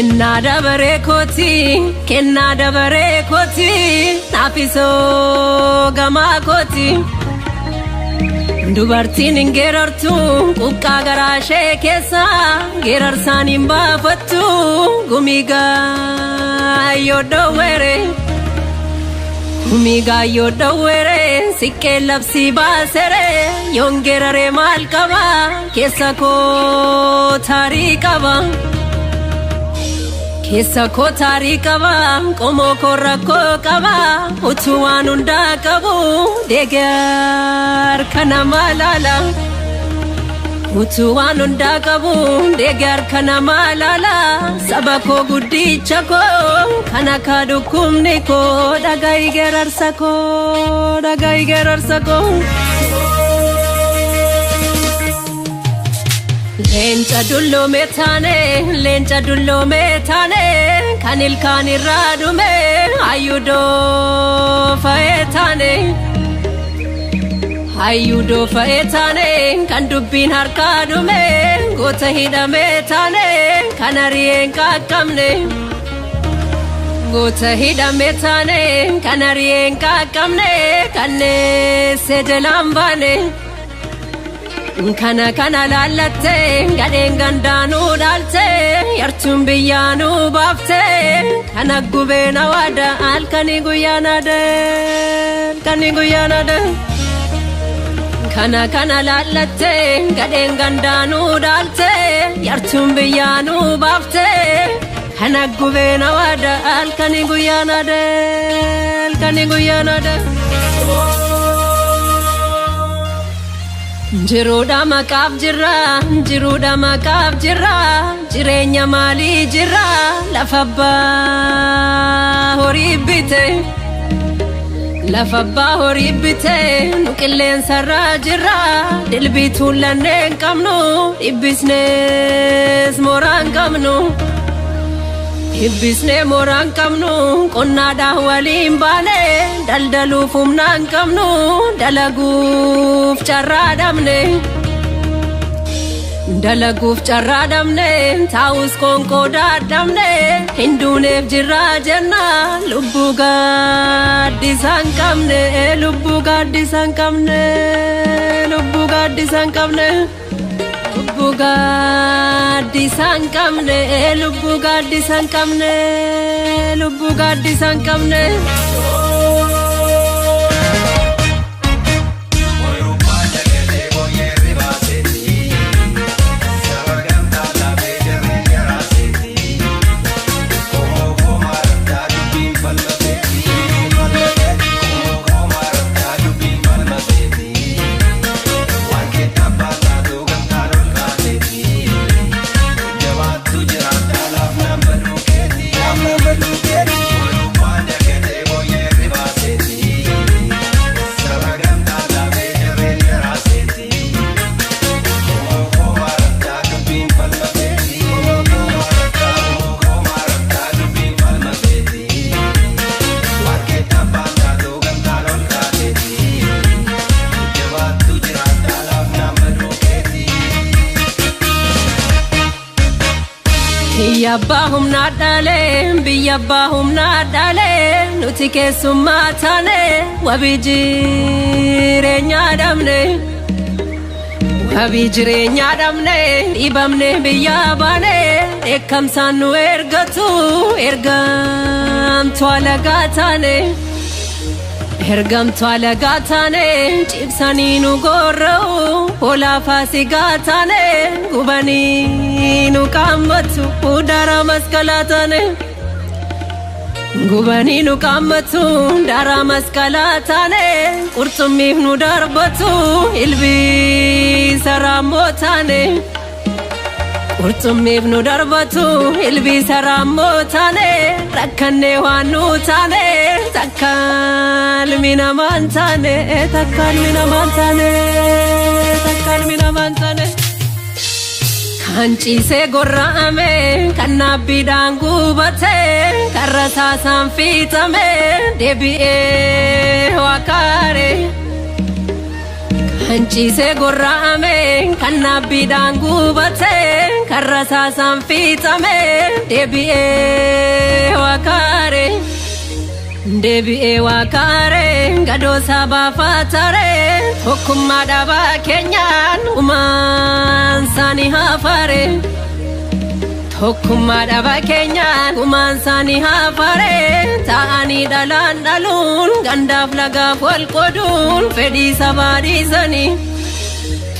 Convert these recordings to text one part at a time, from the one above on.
Kennaa dabaree kooti, kennaa dabaree kooti, naafisoo gamaa kooti. Dubartiin hin geerartu quqqaa garaa ishee keessa, geerarsaan hin baafattu gumii gaayyoo dhoowwere. Gumii gaayyoo dhoowwere siqqee labsii baasere, yoon geeraree maal qaba, keessa koo taarii qaba. Keessa koo taarii qaba, qomoo koo rakkoo qaba, utuu waan hundaa qabu, deegar kana maalaala. Utuu waan hundaa qabu, deegar kana maalaala, saba koo guddicha koo, kana kaa dhukkubni koo, dhagahi geerarsa koo, dhagahi geerarsa koo. Leenca dulloome taane, leenca dulloome taane, kan ilkaan irraa dhume, hayyudoo fa'ee taane. Hayyudoo fa'ee taane, kan dubbiin harkaa dhume, goota hidhame taane, kan ari'een qaqqabne. Goota hidhame taane, kan ari'een qaqqabne, kanneessee jalaan baane. Kana kana laallattee gadheen gandaanuu dhaaltee yartuun biyyaanuu baaftee, kana gubeen awaada halkanii guyyaan aade, halkanii guyyaan aade. Kana kana laallattee gadheen gandaanuu dhaaltee yartuun biyyaanuu baaftee, kana gubeen awaada halkanii guyyaan aade, halkanii guyyaan aade. Jiruudha maqaaf jirra, jiruudha maqaaf jirra, jireenya maalii jirra, lafa abbaa horii bite. Lafa abbaa horii bite, nu qilleensarraa jirra, dilbii tuullannee hin qabnu, dhibbisnees mooraa hin qabnu. Dhibbisnee mooraa hin qabnu, qonnaadhaan waliin baane, daldaluuf humna hin qabnu, dalaguuf carraa dhabne. Dalaguuf carraa dhabne, taa'us qoonqoo dadhabne, hin duuneef jirraa jenna, lubbuu gaaddisa hin qabne, lubbuu gaaddisa hin qabne, lubbuu gaaddisa hin qabne. Lubbuu gaaddisa hin qabne, lubbuu gaaddisa hin qabne, lubbuu gaaddisa hin qabne. Biyya abbaa humnaa dhalee, biyya abbaa humnaa dhalee, nuti keessummaa taane, wabii jireenyaa dhabne. Wabii jireenyaa dhabne, dhiibamne biyyaa baane, dheekkamsaan nu ergatu, ergamtuu alagaa taane. Ergamtuu alagaa taane, cibsanii nu gorra'u, hoolaa faasigaa taane, gubanii nu qaammatu, daaraa masqalaa taane. Gubanii nu qaammatu, daaraa masqalaa taane, qurxummiif nu darbatu, ilbiisa raammoo taane. Qurxummiif nu darbatu, ilbiisa raammoo taane, rakkannee waan nu taane, takka ilmi namaa hin taane, takka ilmi namaa hin taane, takka ilmi namaa hin taane. Kan ciisee gorra'ame, kan naabbiidhaan gubate, kan rasaasaan fiixame, deebi'ee waa kaare. Hanciisee gorra'ame kan naabbiidhaan gubate kan rasaasaan fiixame deebi'ee wakaare. Deebi'ee wakaare gadoo sabaafatare tokkummaa dhabaa keenyaan gumaan isaanii hafare. Tokkummaa dhabaa keenyaan gumaan isaanii hafare ta'anii dhalaan dhaluun gandaaf lagaaf wal qooduun fedhii sabaa dhiisanii.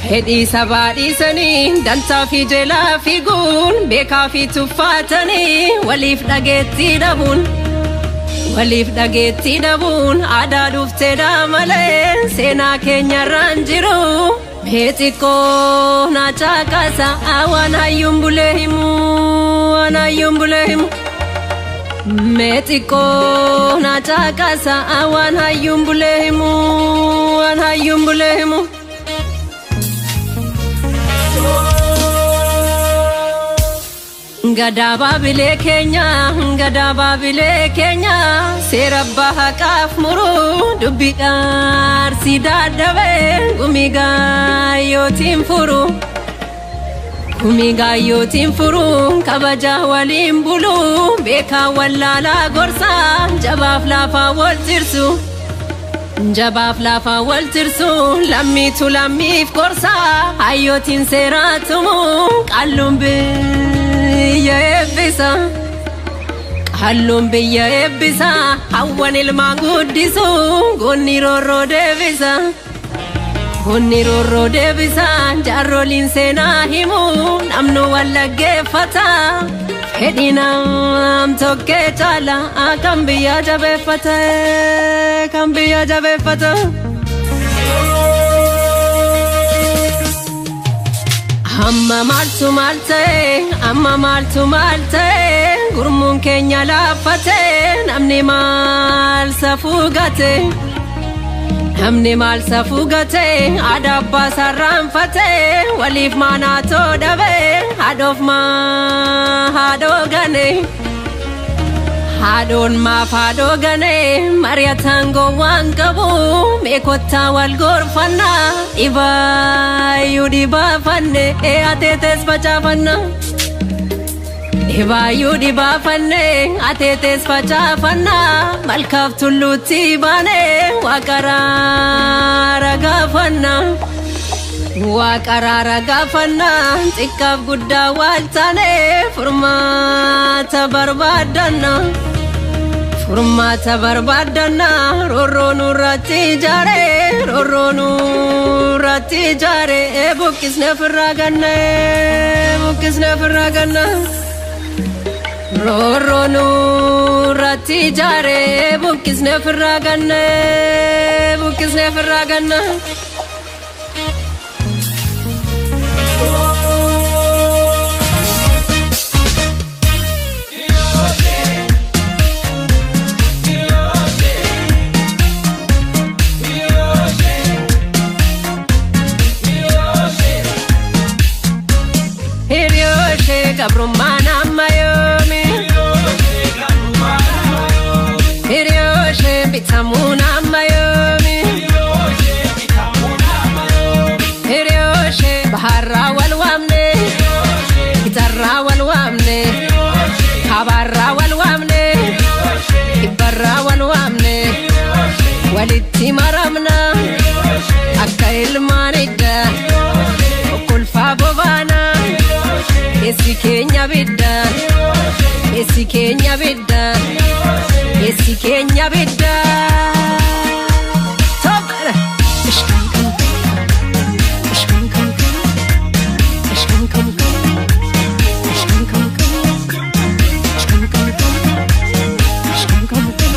Fedhii sabaa dhiisanii dantaa fi jelaa fiiguun beekaa fi tuffaatanii waliif dhageettii dhabuun. Waliif dhageettii dhabuun aadaa dhufteedha malee seenaa keenyarraan jiru. Mee xiqqoo na caqasa waan hayyuun bulee himu waan hayyuun bulee himu. Mee xiqqoo na caqasa waan hayyuun bulee himu waan hayyuun bulee himu. Gadaa baabilee keenya gadaa baabilee keenya seera abbaa haqaaf muru dubbii qaarsi dadhabee gumii gaayyootiin furu. Gumii gaayyootiin furu kabaja waliin bulu beekaa wallaalaa gorsaa jabaaf laafaa wal tirsu. Jabaaf laafaa wal tirsu lammiitu lammiif gorsaa hayyootiin seeraa tumu qalluun biyya eebbisa. Qalluun biyya eebbisa hawwan ilmaan guddisu goonni roorroo deebisa. Goonni roorroo deebisa jaarroliin seenaa himu namnu wallaggeeffata. Fedhii nam tokkee caala kan biyya jabeeffata kan biyya jabeeffata. Amma maaltu maal ta'e amma maaltu maal ta'e gurmuun keenya laaffate namni maal safuu gate. Namni maal safuu gate aadaa abbaa sarraanfate waliif maanaatoo dhabe haadhoof maa haadhoo gane. Haadhoon maaf haadhoo gane mari'ataan gowwaan qabu meekottaa wal gorfannaa dhibaayyuu dhibaafanne ateetes facaafanna. Dhibaayyuu dhibaafanne ateetes facaafanna malkaaf tulluutti baane waaqaraara gaafanna. Waaqaraara gaafanna xiqqaaf guddaa wal taane furmaata barbaaddanna. Furmaata barbaaddanna roorroo nurratti ijaare roorroo nurratti ijaare buqqisne ofirraa ganna buqqisne ofirraa ganna. Roorroo nurratti ijaare buqqisne ofirraa ganna buqqisne ofirraa ganna. Hiriyooshe gabrummaan amma yoomi. Hiriyooshe bitamuun amma yoomi. Hiriyooshe baharraa wal waamne. Gitarraa wal waamne. Kabaarraa wal waamne. Kibbarraa wal waamne. Walitti maramna. Akka ilmaan idda. Okkolfaa bobaana. Keessi keenya bidda. Keessi keenya bidda. Keessi keenya bidda. Tobbara. Ishkan kam kam. Ishkan kam kam. Ishkan kam kam. Ishkan kam kam. Ishkan kam kam. Ishkan kam kam.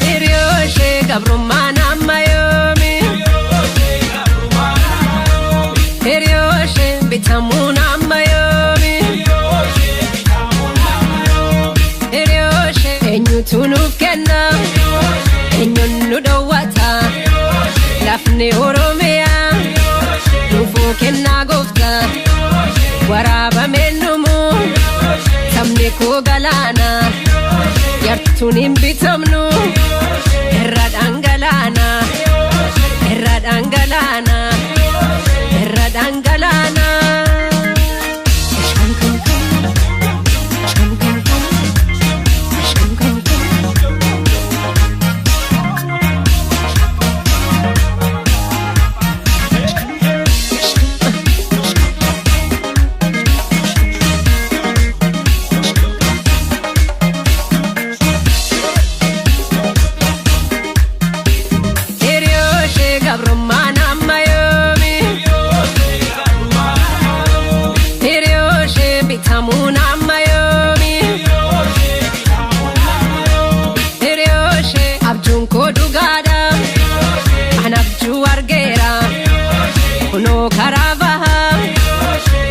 Hiriyooshe gabrummaan amma yoomi. Hiriyooshe bitamuun amma yoomi. Hiriyooshe eenyutu nuuf kenna? Eenyuun nu dhowwata? Lafni Oromiyaa nuufuu kennaa gooftaa. Koo galaana yartuun hin bitamnu irra dhangalaana irra dhangalaana irra dhangalaana. Hiriyooshe gabrummaan amma yoomi? Hiriyooshe bitamuun amma yoomi? Hiriyooshe abjuun koo dhugaadha. An abjuu argeera. Kunoo karaa bahaa.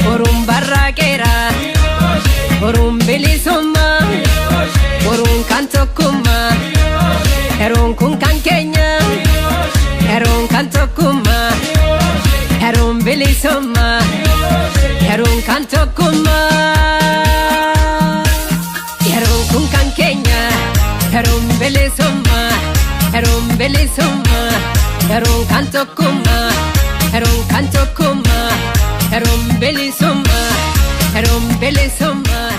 Boruun barraaqeera. Boruun bilisummaa. Boruun kan tokkummaa. Yeroon kun kan keenya. Yeroon kan tokkummaa. Yeroon bilisummaa. Yeroon kan tokkummaa. Yeroon kun kan keenya. Yeroon bilisummaa. Yeroon bilisummaa. Yeroon kan tokkummaa. Yeroon kan tokkummaa. Yeroon bilisummaa. Yeroon bilisummaa.